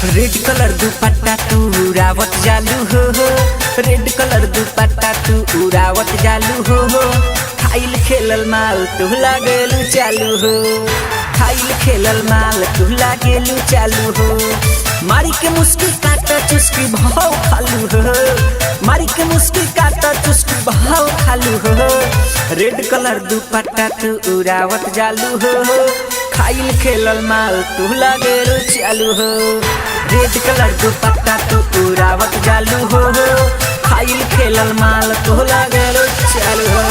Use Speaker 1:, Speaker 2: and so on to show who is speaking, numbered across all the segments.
Speaker 1: Red colour दुपट्टा तू उड़ावत जालू हो हो, रेड कलर दुपट्टा तू उड़ावत जालू हो हो। खाइल खेलल माल तू लागेलू चालू हो, खाइल खेलल माल तू लागेलू चालू हो। मारी के मुस्की काटा चुस्की भाव खालू हो, मारी के मुस्की काटा चुस्की भाव खालू हो। रेड कलर दुपट्टा तू उड़ावत जालू हो, खाइल खेलल माल तू लागेलू चालू हो। रेड कलर दुपट्टा तू उड़ावत जालू हो, खाइल खेलल माल तू लागेलू चालू हो।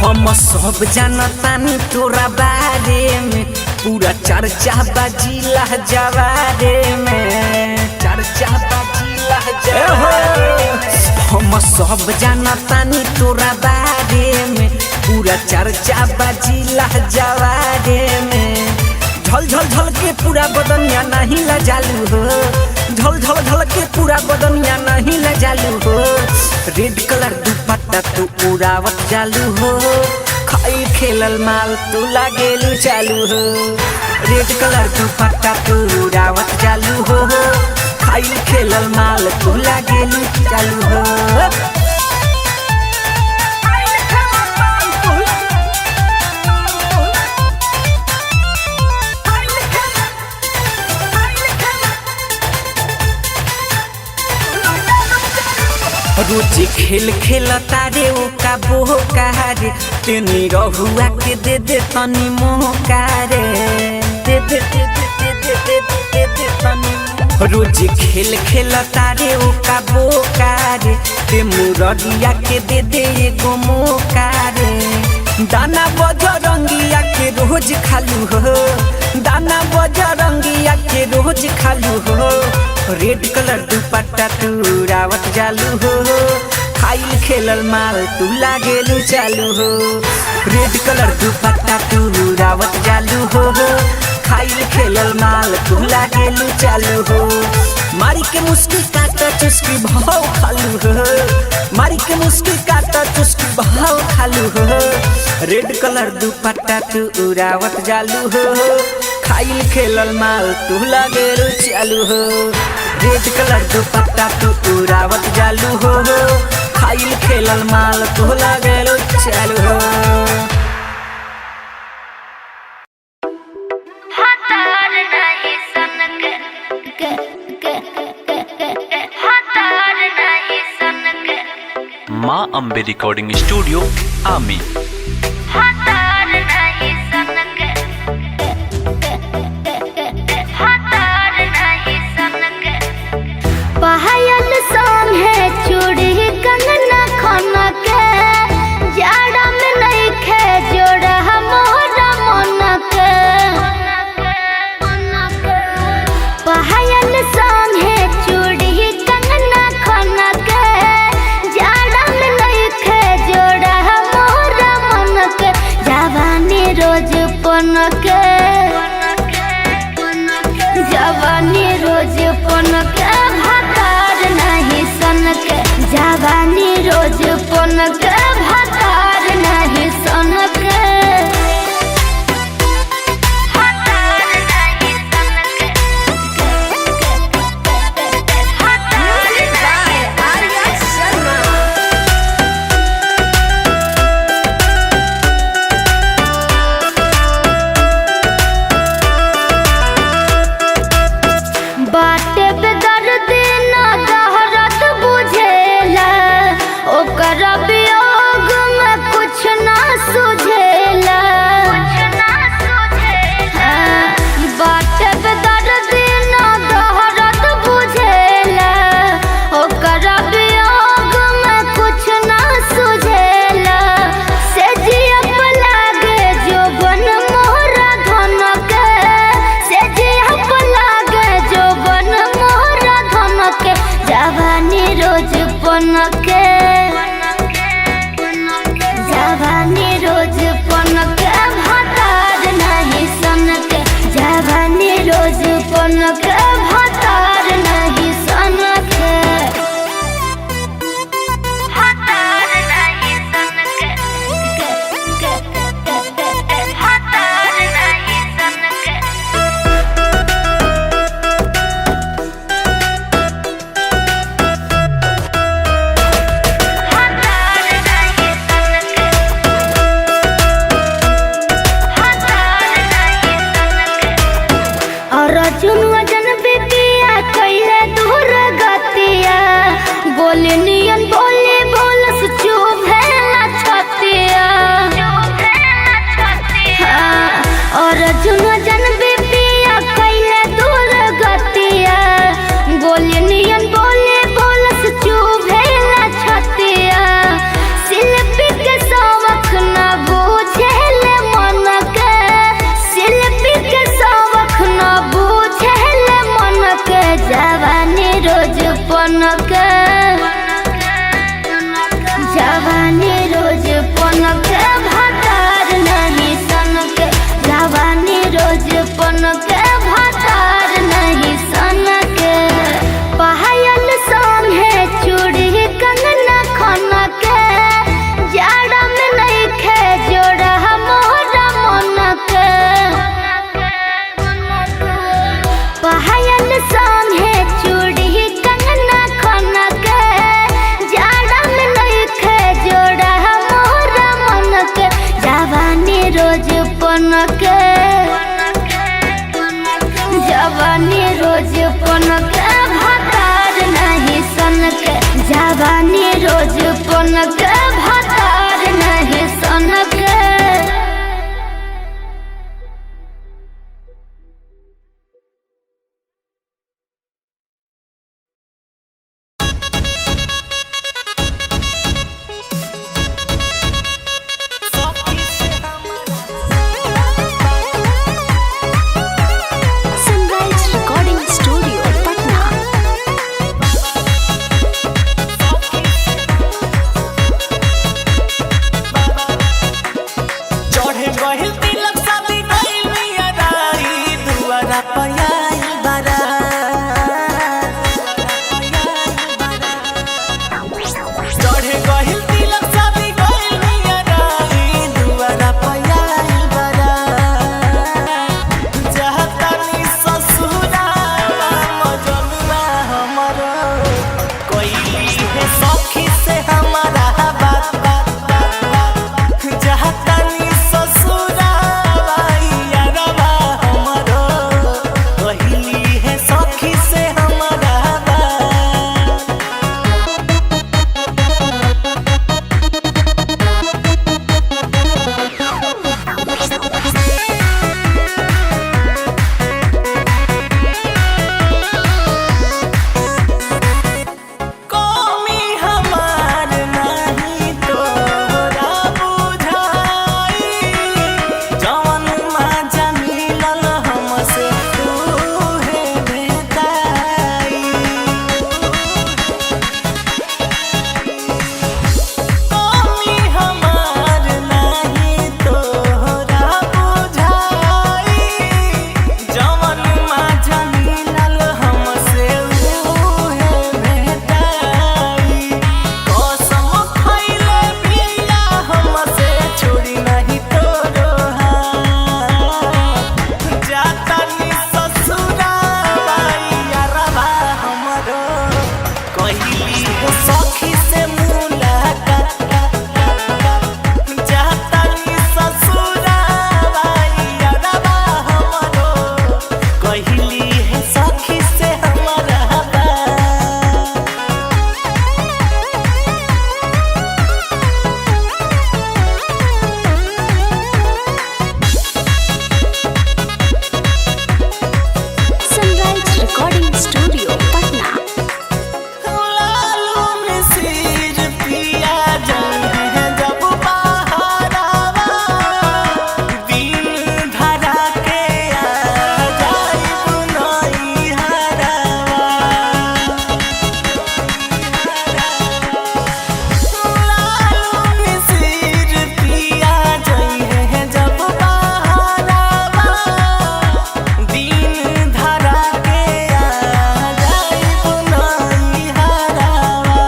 Speaker 1: हम सब जानतानी तोरा बारे में, पूरा चर्चा बाजीला जवारे में, चर्चा बाजीला जवारे में। हम सब जानतानी तोरा बारे में, पूरा चर्चा बाजीला जवारे में। झल झल झल के पूरा बदनिया नहीं लजालू हो, झल झल झल के पूरा बदनिया नहीं लजालू हो। रेड कलर दुपट्टा तू उड़ावत जालू हो, खाइल खेलल माल तू लागेलू चालू हो। रेड कलर दुपट्टा तू उड़ावत जालू हो, खाइल खेलल माल तू लागेलू चालू हो। रोजी खेल खेलता रे ओका बोका रे, तेनी रहुआ के दे दे तनी मोका रे, दे दे दे दे दे दे दे दे दे तनी। रोजी खेल खेलता रे ओका बोका रे, ते मुररिया के दे दे एगो मोका रे। दाना बजरंगिया के रोज खालू हो, दाना बजरंगिया के रोज खालू हो। रेड कलर दुपट्टा तू उड़ावत जालू हो, खाइल खेलल माल तू लागेलू चालू हो। रेड कलर दुपट्टा तू उड़ावत जालू हो, खाइल खेलल माल तू लागेलू चालू हो। मारी के मुस्की काटा चुस्की भाव खालू हो, मारी के मुस्की काटा चुस्की भाव खालू हो। रेड कलर दुपट्टा तू उड़ावत जालू हो, खाइल खेलल माल तू लागेलू चालू हो। रेड कलर दुपट्टा तू उड़ावत जालू हो, खाइल खेलल माल तू लागेलू चालू हो।
Speaker 2: माँ अम्बे रिकॉर्डिंग स्टूडियो आमी।
Speaker 3: पायल संग है चूड़ी कंगना खाना के, जाड़ा में नहीं खे जोड़ा मोरा मन के। पायल संग है चूड़ी कंगना खाना के, जाड़ा में नहीं खे जोड़ा मोरा मन के। जवानी रोज पन के, जवानी रोज पन के, भातार नहीं सन के। जवानी रोज पन के, भातार नहीं सन के। बाटे पे दर्द ना गहरत बुझेला, ओकर वियोग में कुछ ना सुझेला। बाटे पे दर्द ना गहरत बुझेला, ओकर वियोग में कुछ ना सुझेला। से जियप लागे जोबन मोहरा धन के, से जियप लागे जोबन मोहरा धन के। जवानी रोज पन के, जवानी रोज पन के, भातार नहीं सन के। जवानी रोज पन के, भातार नहीं। पनके, जवानी रोज पनके भातार नहीं सनके, जवानी रोज पनके भातार नहीं सनके। पायल संगे चूड़ी कंगना खनके, जाड़ा में नहीं खे जोड़ा मोरा मन के। पायल संगे चूड़ी कंगना खनके, जाड़ा में नहीं खे जोड़ा मोरा मन के, जवानी रोज पनके, जवानी रोज पनके भातार नहीं सनके, जवानी रोज पनके भातार नहीं सनके।
Speaker 4: Sunrise Recording Studio, Patna.
Speaker 1: चढ़े गहिल तिलक शादी गइल मिया राई दुआरा पर आइल बारा। चढ़े गहिल तिलक शादी गइल मिया राई दुआरा पर आइल बारा। जहतानी ससुरावा मजनुआ हमरो कोइली है सखी से हमारा बात बात बात बात। जहतानी ससुरावा यारवा हमरो कोइली है सखी से हमारा बात। कमी हमार नहीं तोरा बुझाई, जवन माजा मिलल हमसे तूहे भेटाई। कमी हमार नहीं तोरा बुझाई, जवन माजा मिलल हमसे उहे भेटाई। कसम खइले बिया हमसे छोड़ी नहीं तोरो हाथ। जातानी ससुरावा यारवा हमरो कहिली हो सखी से मुलाकात। जातानी ससुरावा यारवा हमरो कहिली है सखी से हमारा बात।
Speaker 4: Sunrise Recording Studio, Patna.
Speaker 1: Lalu Misir पिया जंग जब बहारावा, दिन धरा के आ जाइब नई हरावा। लालू मिसिर पिया जंग जब बहारावा, दिन धरा के आ जाइब नई हरावा।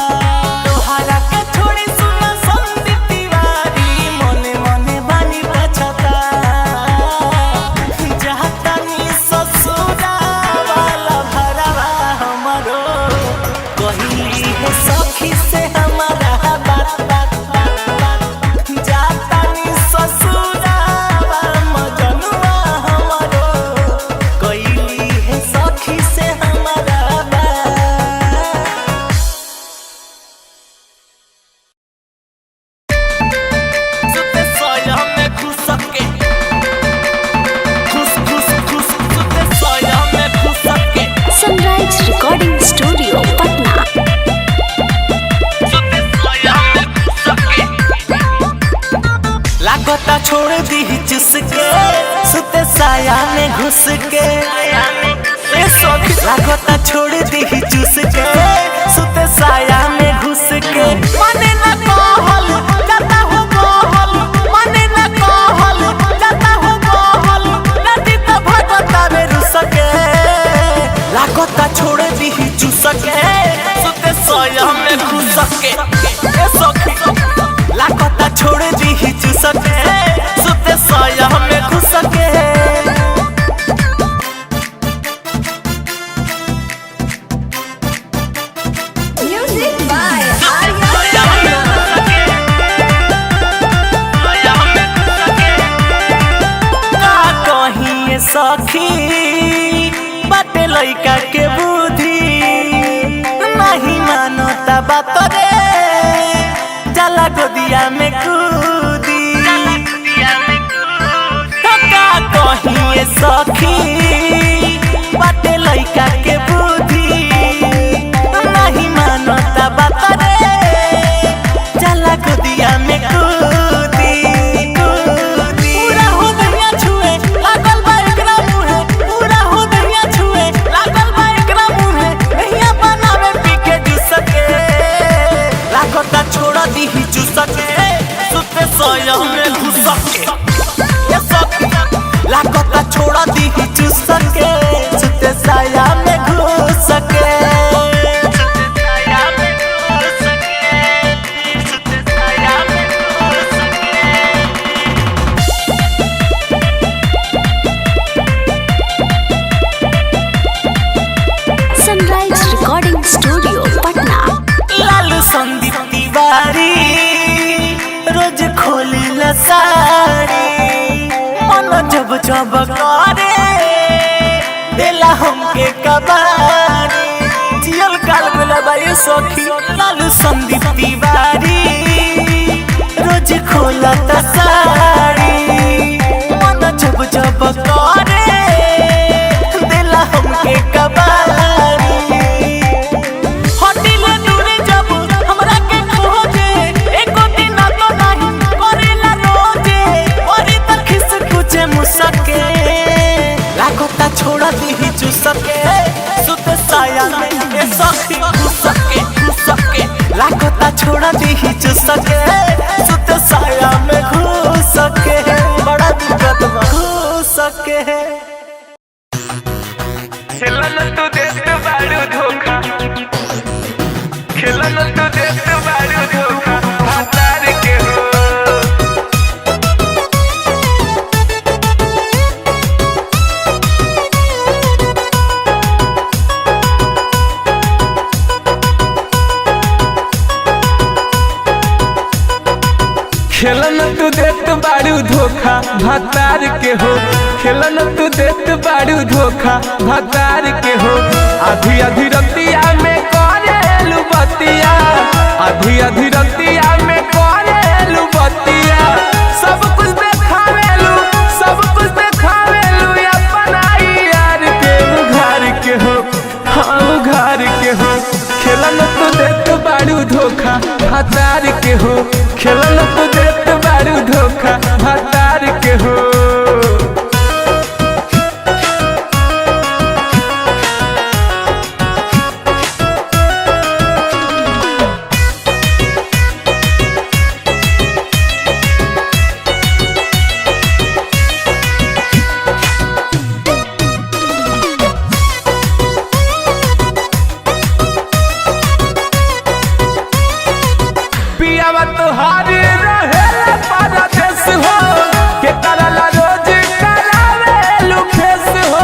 Speaker 1: तोहरा के छोड़ी सुना संदीप तिवारी मने मने बानी पछता। जहतानी ससुरावा भरवा हमरो कहिली है सखी से हमारा बात बात बात बात। जातानी ससुरावा मजनुआ हमरो कहिली है सखी से हमारा बात। सुते सोया में घुस के घुस घुस घुस, सुते सोया में घुस के
Speaker 4: Sunrise Recording Studio, Patna.
Speaker 1: सुते सोया में घुस के लागता छोड़ दी चुसके, सुते साया में घुस के। ए सखी लागता छोड़ दी चूस के, सुते साया में घुस के। मने न कहल जाता हो कहल, मने न कहल जाता हो कहल, नदी त भगता में रुस के। लागता छोड़ दी चूस के, सुते साया में घुस के। ए सखी लागता छोड़ दी चूस के, सुते साया में घुस के।
Speaker 4: Music by Arya Sharma.
Speaker 1: का कहिए सखी बाटे लइका के बुद्धि, नहीं मानता बात रे, जाला गोदिया में कूदी। का कहिए सखी बाटे लइका के बुद्धि, नहीं मानता बात रे, जाला गोदिया में कूदी कूदी। पूरा हो दहिया छुए लागल बा एकरा मुहे, पूरा हो दहिया छुए लागल बा एकरा मुहे, दहिया बनावे पी के जूस के। लागता छोड़ दीही चूस के, सुते सोया में घुस के। ये सखी लागता छोड़ दीही चूस के, सुते साया में घुस के।
Speaker 4: Sunrise Recording Studio, Patna.
Speaker 1: Lalu Sandeep Tiwari रोज खोली साड़ी, मन जब जब करे देला हमके कबारी। जियल काल गुलाबा ये सखी। लालू संदीप तिवारी रोज खोला साड़ी, मन जब जब करे देला हमके कबारी। हटिले दूरे जब हमरा के खोजे, एको दिन तो नाही करेला रोजे, ओरी त खिस कुचे मुसके। लागता छोड़ दीही चुसके, सुत साया में ए सखी घुसके घुसके। लागता छोड़ दीही चुसके, सुत साया में घुसके। बड़ा दिक्कत बा घुसके।
Speaker 5: खेलन तू देत बारू धोखा, खेलन तू देत बारू धोखा भातार के हो। खेलन तू देत बारू धोखा भातार के हो, खेलन तू देत बारू धोखा भातार के हो। आधी आधी रतिया में करेलू बतिया, आधी आधी रतिया में करेलू बतिया। सब कुछ देखावेलू, सब कुछ देखावेलू अपना यार के उघार के हो, हाँ उघार के हो। खेलन तू देत बारू धोखा भातार के हो, खेलन तू देत बारू धोखा भातार के हो। पियावा तोहारी रहेला परदेस हो, के करला रोज करावेलू फेस हो।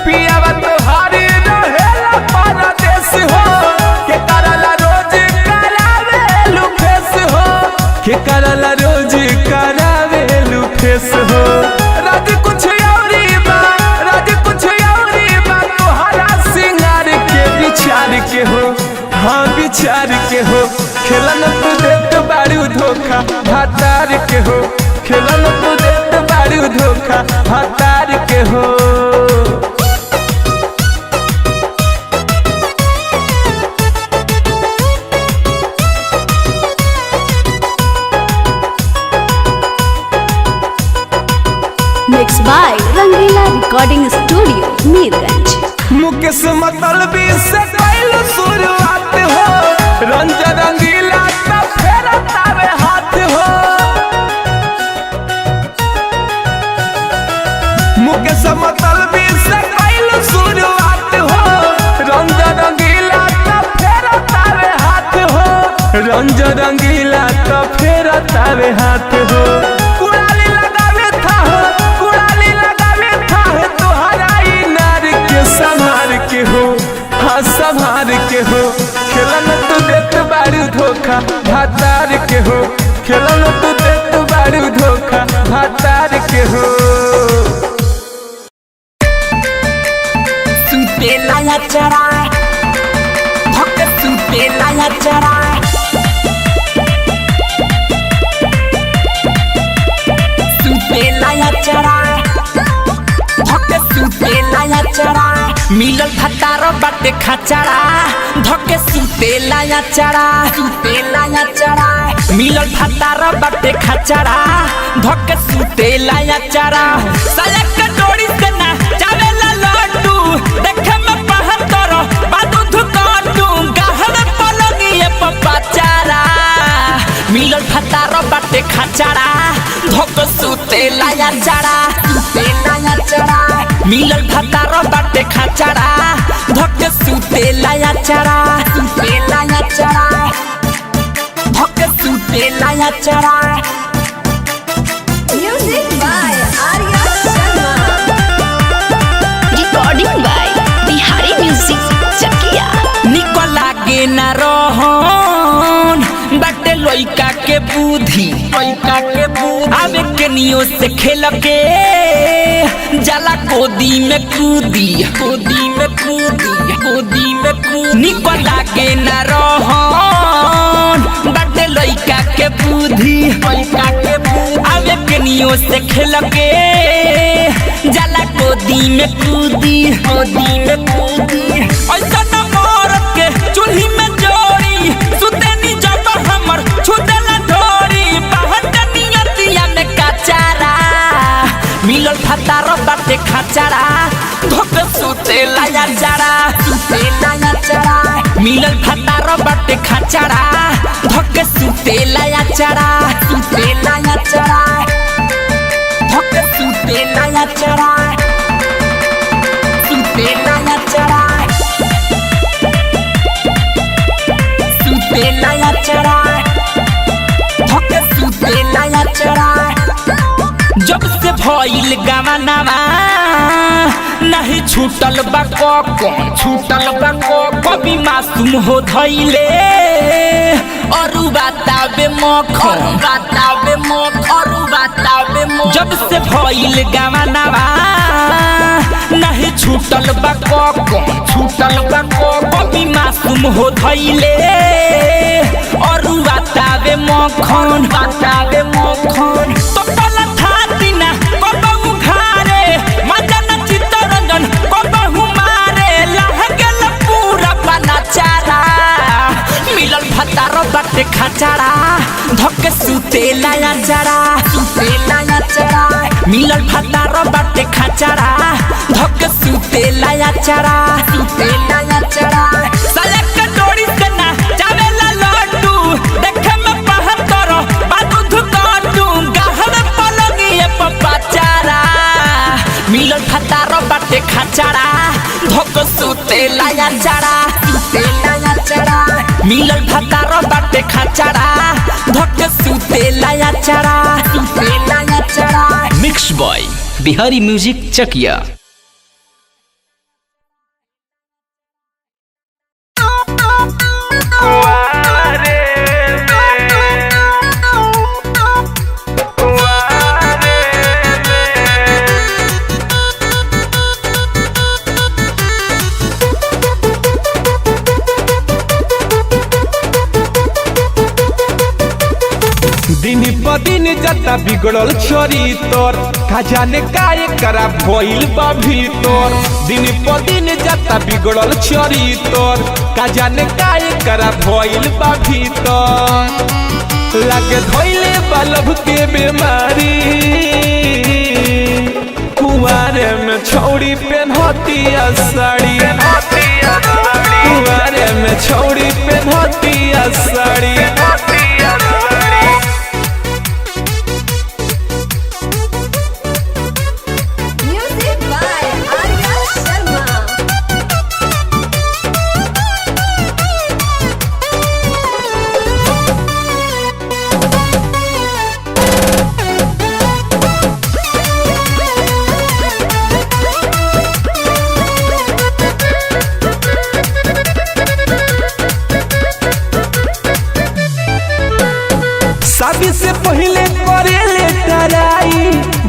Speaker 5: पियावा तोहारी रहेला परदेस हो, के करला रोज करावेलू फेस हो, के करला रोज करावेलू फेस हो। राज कुछ औरी बा, राज कुछ औरी बा तोहरा सिंगार के विचार के हो, हाँ विचार के हो। खेलन तू देत बारू धोखा भातार के हो, खेलन तू देत बारू धोखा भातार के हो।
Speaker 4: Rangila recording studio Mirganj.
Speaker 5: Mukesh मतलबी से कैल शुरुआत हो, रंजन रंगीला का फेरा तारे हाथ हो। मुकेश मतलबी से कैल शुरुआत हो, रंजन रंगीला का फेरा तारे हाथ हो, रंजन रंगीला का फेरा तारे हाथ हो। कुड़ाली लगावे था हो, कुड़ाली लगावे था हो, तोहरा ई नार के संभार के हो, हाँ संभार के हो। खेलन तू देत बारू धोखा भातार के हो, खेलन तू देत बारू धोखा भातार के हो।
Speaker 1: सुते लाया चरा भक्त सुते लाया चरा सुते लाया चरा भक्त सुते लाया चरा मिलल भतार बाटे खचरा धके सुते लाया चरा सुते लाया चरा मिलल भतार बाटे खचरा धके सुते लाया चरा साया कटोरी से ना चावेला लड्डू देखे में पहन करो बादू धुकाटू गहन पलंगिए पप्पा चारा मिलल भतार बाटे खचरा धोक सुते लाया चरा सुते लाया चरा मिलल भतार बाटे खचरा धोक सुते लाया चरा सुते लाया चरा धोक सुते लाया चरा
Speaker 4: Music by Arya Sharma. Recording by Bihari Music Chakia.
Speaker 1: निको लागे न रोहन बाटे लइका के बुद्धि लइका के बुद्धि आवे के नियो से खेल के जाला गोदी में कूदी गोदी में कूदी गोदी में कूदी निको लागे न रोहन बाटे लइका के बुद्धि लइका के बुद्धि आवे के नियो से खेल के जाला गोदी में कूदी गोदी में कूदी ऐसा न मरद के चूल्ही में जोड़ी सुतेनी जब हमर छुदेला ढोरी बाहर नियतिया में कचारा मिलल फतार बाटे खचारा धोक सुते लाया चारा सुते लाया चारा मिलल फतार बाटे खचारा धोक सुते लाया चारा सुते लाया चारा धोक सुते लाया चारा सुते लाया चारा सुते लाया चरा धक सुते लाया चरा जब से भइल गवानावा नहीं छूटल बा कौन छूटल बा कभी मासूम हो धइले अरु बतावे मखन बतावे मख अरु बतावे मख जब से भइल गवानावा नहीं छूटल बा कौन छूटल बा कभी मासूम हो धइले अरु बतावे मखन बतावे मखन तो पला थाती ना कबहु घारे मजा न चित्तरंजन कबहु मारे लहगेल पूरा बना चारा मिलल भतार बाटे खचारा धक सुते लाया चारा सुते लाया चारा मिलल भतार बाटे खचारा धक सुते लाया चारा सुते लाया चारा साया कटोरी से ना चावेला लड्डू देखे में पहन करो बादू धुकाटू गहन पलंगिए पप्पा चारा मिलल भतार बाटे खचारा धोक सुते लाया चारा सुते लाया चारा मिलल भतार बाटे खचारा धोक सुते लाया चारा सुते लाया चारा
Speaker 2: mix by Bihari music Chakia.
Speaker 5: दिन प दिन जता बिगड़ल चरितर का जाने काय करा भइल बा भीतर। दिन प दिन जता बिगड़ल चरितर का जाने काय करा भइल बा भीतर। लागे धइले बा लभ के बीमारी। कुआरे में छौड़ी पेन्हतिया साड़ी, कुआरे में छौड़ी पेन्हतिया sari.
Speaker 4: Music by Arya Sharma.
Speaker 5: शादी से पहले करेले टराई,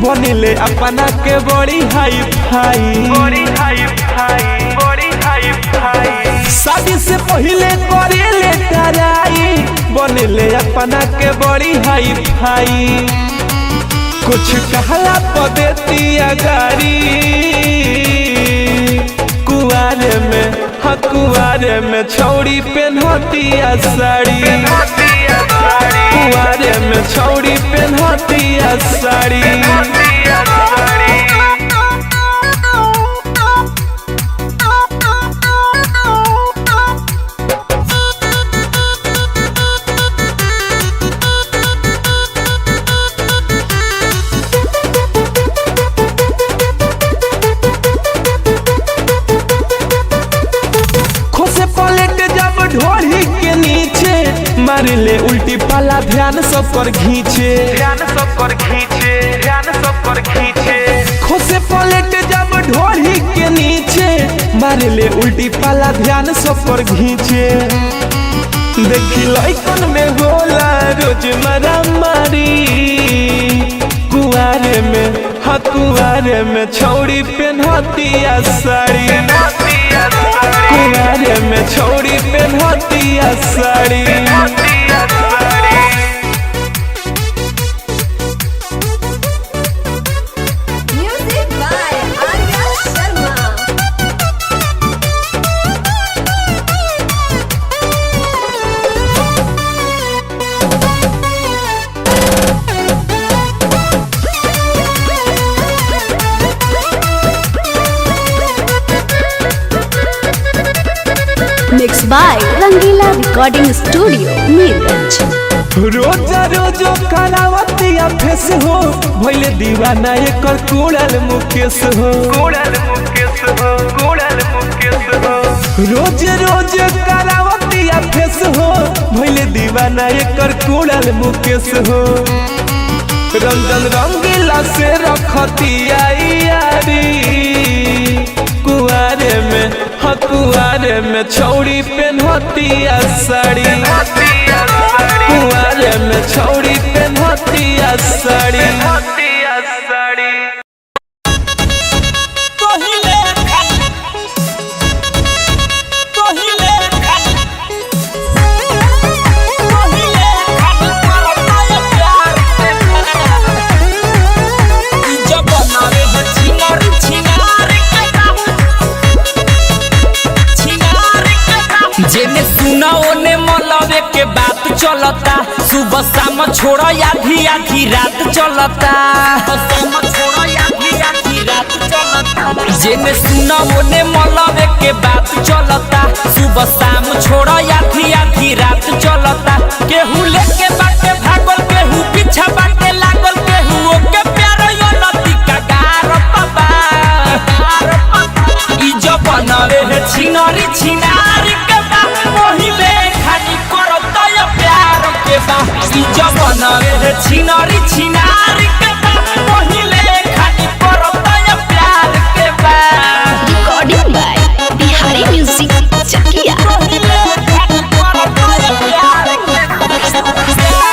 Speaker 5: बनेले अपना के बड़ी हाई फाई, बड़ी हाई फाई, बड़ी हाई फाई। शादी से पहले करेले टराई, बनेले अपना के बड़ी हाई फाई। कुछ कहला पदेतिया गारी, कुआरे में हाँ कुआरे में छौड़ी पेन्हतिया साड़ी, कुआरे में छौड़ी पेन्हतिया साड़ी। खोसे पलट जब ढोली के नीचे, मारले उल्टी पाला ध्यान सब पर घींचे, ध्यान सब पर घींचे, ध्यान सब पर घींचे। खोसे पलट जब ढोली के नीचे, मारले उल्टी पाला ध्यान सब पर घींचे। देखी लइकन में होला रोज मारामारी, कुआरे में हाँ कुआरे में छौड़ी पेन्हतिया साड़ी, कुआरे में छौड़ी पेन्हतिया sari.
Speaker 4: Music by Arya Sharma.
Speaker 6: Mix by Rangila recording studio Mirganj.
Speaker 5: रोजा रोजो करावतिया फेस हो, भइले दीवाना एकर कुड़ल मुकेश हो, कुड़ल मुकेश हो, कुड़ल मुकेश हो। रोज रोज करावतिया फेस हो, भइले दीवाना एकर कुड़ल मुकेश हो। रंजन रंगीला से रखतिया यारी, कुआरे में हाँ कुआरे में छौड़ी पेन्हतिया साड़ी, कुआरे में छौड़ी पेन्हतिया साड़ी।
Speaker 1: जेने सुना ओने मलवे के बात चलता, सुबह शाम छोड़ आधी आधी रात चलता, जेने सुना ओने मलवे के बात चलता, सुबह शाम छोड़ आधी आधी रात चलता। केहू लेके बाटे भागल, केहू पीछा बाटे लागल, केहू ओके प्यार यो नदी का गार बाबा। ई जबनवे हे छिनरी छिनारी के बा, ओहिले खाली करत या प्यार के बा। ई जबनवे हे छिनरी छिनारी के बा, ओहिले खाली करत या प्यार के बा।
Speaker 6: Recording by Bihari music Chakiya.
Speaker 1: ओहिले खाली करत या प्यार के बा।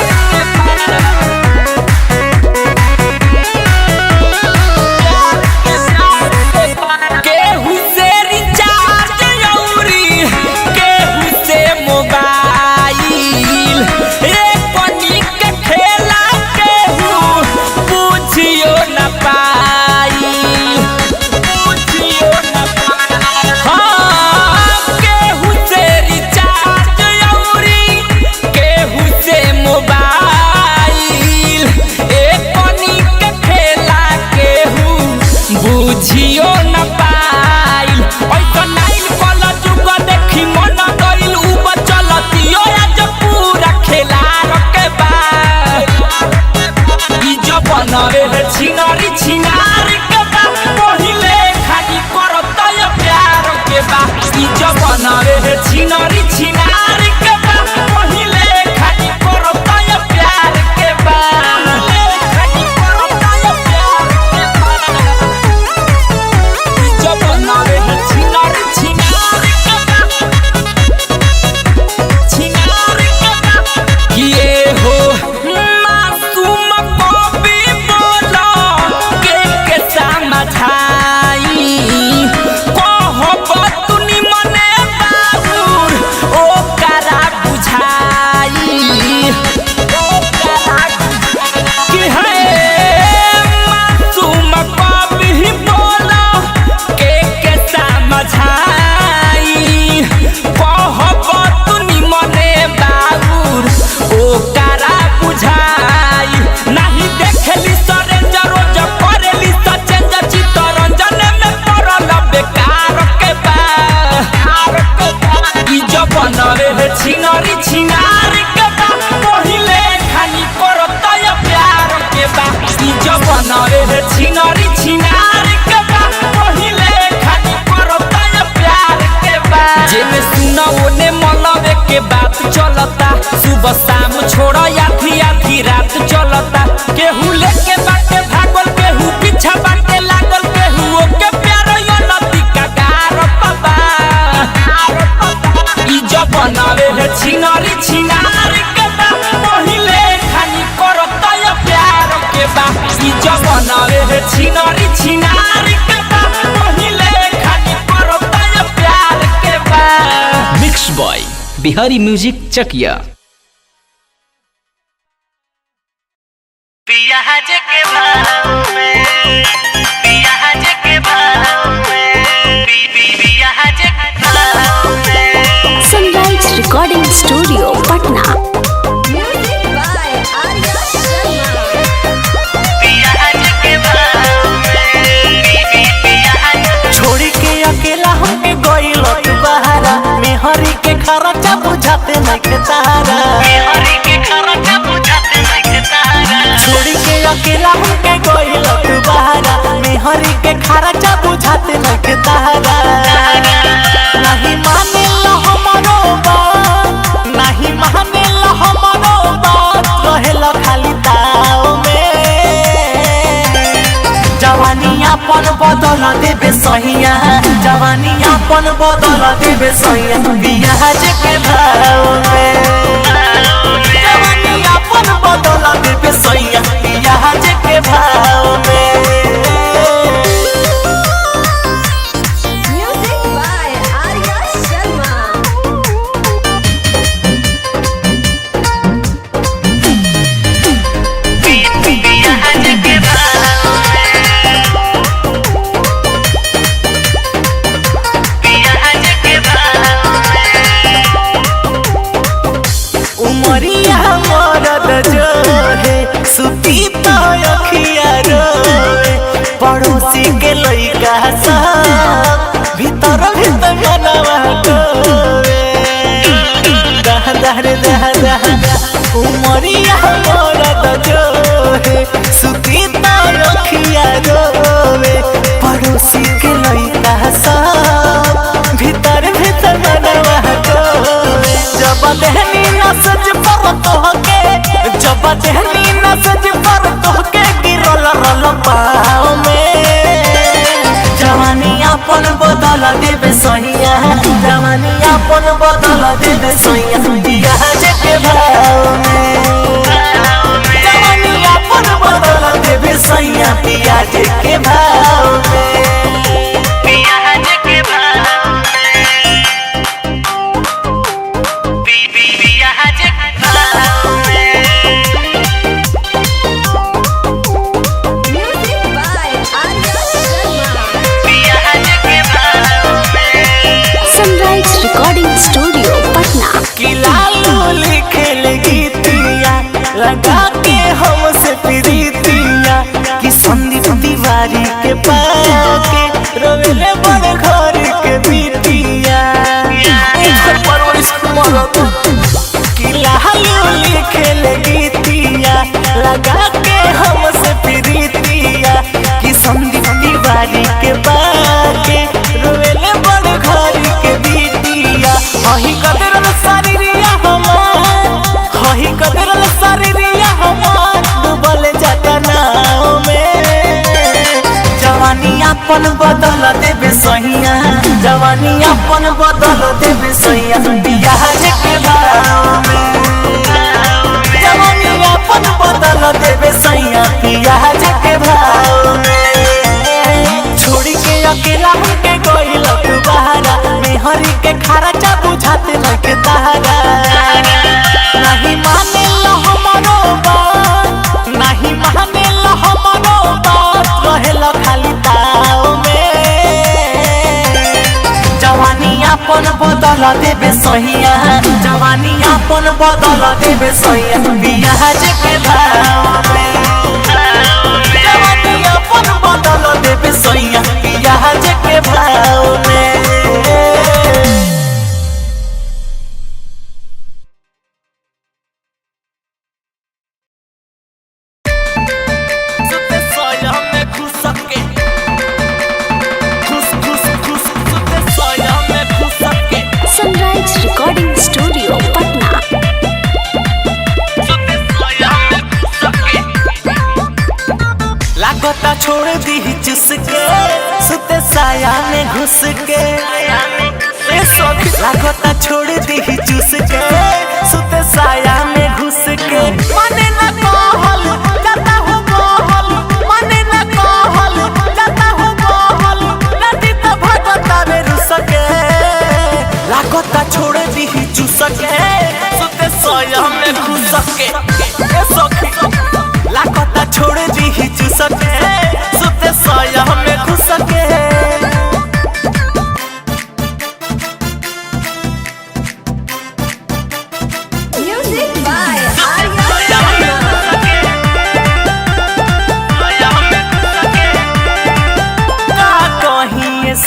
Speaker 2: Bihari music Chakiya.
Speaker 6: Sunrise recording studio Patna.
Speaker 4: Music by Arya Sharma.
Speaker 7: छोड़ के अकेला हमके गइल तू बहारा, मेहरी के खर्चा बुझाते नइखे तारा। छोड़ के अकेला हमके गइल तू बहारा, मेहरी के खर्चा बुझाते नइखे तारा। नहीं मानेला हमरो बात, नहीं मानेला हमरो बात, रहेला खाली ताव में। जवानी अपन बदल देबे सहिया, जवानी अपन बदल देबे सहिया, बियाज के भाव में। जवानी अपन बदल देबे सहिया, बियाज के भाव में।
Speaker 4: Music by Arya Sharma.
Speaker 7: उमरिया मरद जोहे, सुती तो अखिया रोए, पड़ोसी के लइका सब भीतर भीतर मनवा टोए। दह दह रे दह दह, उमरिया मरद जोहे, सुती तो अखिया रोए, पड़ोसी के लइका सब भीतर भीतर मनवा टोए। जब देहनी न सज पर तोहके, जब देहनी न सज पर तोहके, गिरल रल पाँव में। जवानी अपन बदल देबे सहिया, जवानी अपन बदल देबे सहिया, बियाज के भाव में। जवानी अपन बदल देबे सहिया, बियाज के भाव में।
Speaker 4: Music by Arya Sharma.
Speaker 6: Sunrise recording studio Patna.
Speaker 7: कि लालू लिखेल गीतिया, लगा के हमसे प्रीतिया, कि संदीप तिवारी के पाके रोवेले बड़ घर के बिटिया। कि लालू लिखेल गीतिया, लगा के हमसे प्रीतिया, कि संदीप तिवारी के पाके रोवेले बड़ घर के बिटिया। हही कदरल शरीरिया हमार, हही कदरल शरीरिया हमार, डूबल जाता नाव में। जवानी अपन बदल देबे सहिया, जवानी अपन बदल देबे सहिया, बियाज के भाव में। जवानी अपन बदल देबे सहिया, बियाज के भाव में। छोड़ के अकेला हमके गइल तू बहारा, मेहरी के खर्चा बुझाते नइखे तारा। नहीं मानेला हमरो बात, नहीं मानेला हमरो बात, रहेला खाली ताव में। जवानी अपन बदल देबे सहिया, जवानी अपन बदल देबे सहिया, बियाज के भाव में। जवानी अपन बदल देबे सहिया, बियाज के भाव में। सुते सोया में घुस के, घुस घुस घुस, सुते सोया में घुस के,
Speaker 6: sunrise recording studio Patna.
Speaker 7: सुते सोया में घुस के। लागता छोड़ दी चुसके, सुते साया में घुस के। ए सखी, लागता छोड़ दी चुसके, सुते साया में घुस के। मने न कहल जाता हूँ कहल, मने न कहल जाता हूँ कहल, नदी तो भगता में रुसके। लागता छोड़ दी चुसके,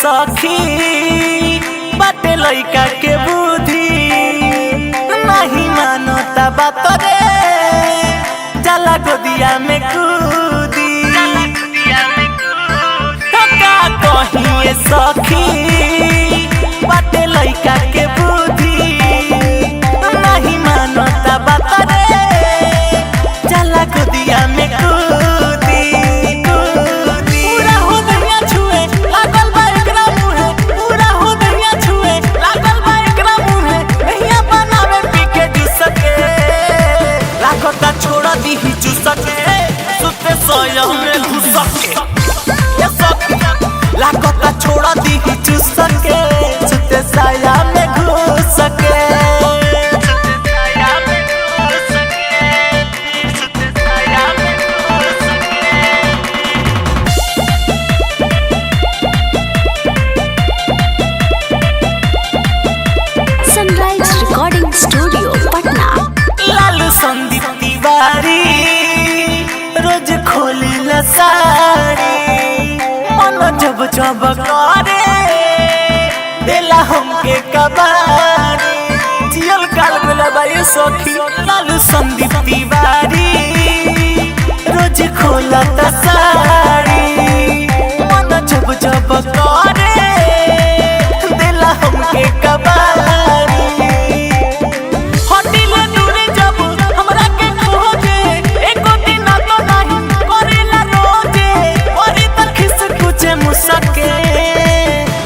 Speaker 7: सखी, बाटे लइका के बुद्धि नहीं मानता बात रे, जाला गोदिया में कूदी। तो का कहिए सखी, बाटे लइका के बुद्धि नहीं मानता बात रे, जाला गोदिया में कूदी। पूरा हो दहिया छुए लागल बा एकरा मुहे, पूरा हो दहिया छुए लागल बा एकरा मुहे, दहिया बनावे पी के जुसके, लागता छोड़ दीही चुसके, सुते सोया में घुसके। ये सखी लागता छोड़ दीही चुसके, सुते साया में घुसके।
Speaker 6: Sunrise recording studio Patna.
Speaker 7: Lalu Sandeep Tiwari रोज खोली साड़ी, मन जब जब करे देला हमके कबारी, जियल काल मिला बाई सखी। लालू संदीप तिवारी रोज खोला साड़ी, मन जब जब करे देला हमके कबारी। हटिले दूरे जब हमरा के खोजे, एको दिन तो नाही करेला रोजे, ओरी त खिस कुचे मुसके,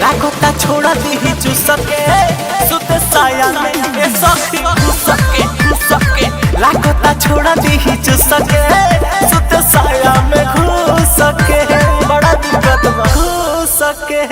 Speaker 7: लागता छोड़ा दीही चुसके, सुते साया में ए सखी घुसके घुसके, लागता छोड़ा दीही चुसके, सुते साया में घुसके, बड़ा दिक्कत बा घुसके।